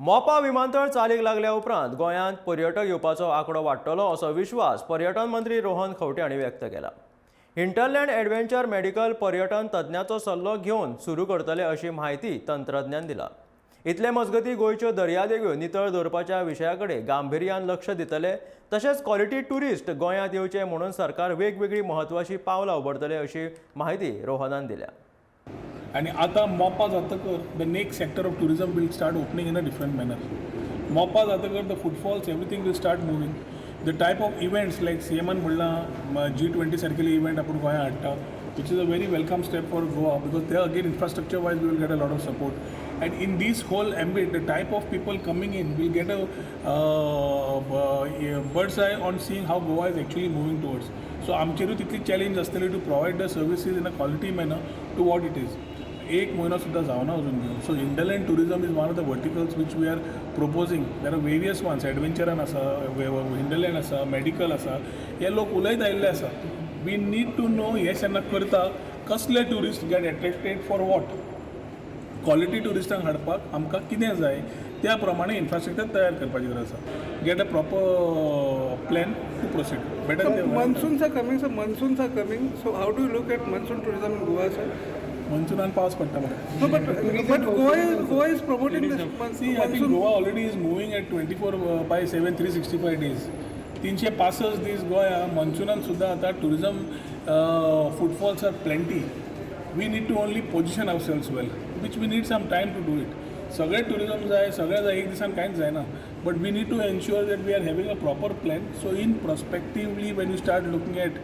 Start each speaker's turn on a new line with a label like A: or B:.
A: मोपा विमानतळ चालीक लागल्या उपरांत गोंयांत पर्यटक येवपाचो आंकडो वाडटलो असो विश्वास पर्यटन मंत्री रोहन खंवटे हांणी व्यक्त केला. हिंटरलँड एडव्हेंचर मेडिकल पर्यटन तज्ञाचो सल्लो घेवन सुरू करतले अशी म्हायती तंत्रज्ञान दिला. इतले मजगतीं, गोंयच्यो दर्यादेगो नितळ दवरपाच्या विशया कडेन गांभिर्यान लक्ष दितले, तशेंच क्वॉलिटी ट्युरिस्ट गोंयांत येवचे म्हणून सरकार वेगवेगळी म्हत्वाची पावलां उबारतले अशी म्हायती रोहनान दिल्या.
B: आनी आतां Mopa जातकर the next sector of tourism will start opening in a different manner. Mopa जातकर the footfalls, everything will start moving. The type of events like सीएमान म्हणलां, जी 20 सारकेले इव्हेंट आपूण गोंयांत हाडटा, which is a very welcome step for Goa, because they again, infrastructure wise, we will get a lot of support. And in this whole ambit, the type of people coming in will get a bird's eye on seeing how Goa is actually moving towards. So आमचेरूय तितली challenge आसतली to provide the services in a quality manner to what it is. एक म्हयनो सुद्दां जावना अजून घेवन. So hinterland tourism is one of the verticals which we are proposing. There are various ones. एडवेंचरान आसा, hinterland आसा, मेडिकल आसा. हे लोक उलयत आयिल्ले आसा. We need to know हे जेन्ना करता, कसले tourist get attracted for what quality. ट्युरिस्टांक हाडपाक आमकां कितें जाय, त्या प्रमाणे इन्फ्रास्ट्रक्चर तयार करपाची गरज आसा. Get a proper plan to proceed better.
C: So monsoons are coming, so monsoons are coming. So how do you look at monsoon tourism in Goa, sir?
B: मन्सूनान पावस पडटा मरे.
C: No, but Goa is promoting this
B: See, I think
C: monsoon.
B: Goa already is moving at 24 by 7, 365 days. 365 दीस गोंया मॉन्सुनान सुद्दां आतां tourism footfalls are plenty. We need to only position ourselves well, which we need some time to do it. सगळें tourism जाय, सगळें जाय, एक दिसान कांयच जायना, but we need to ensure that we are having a proper plan. So in prospectively, when you start looking at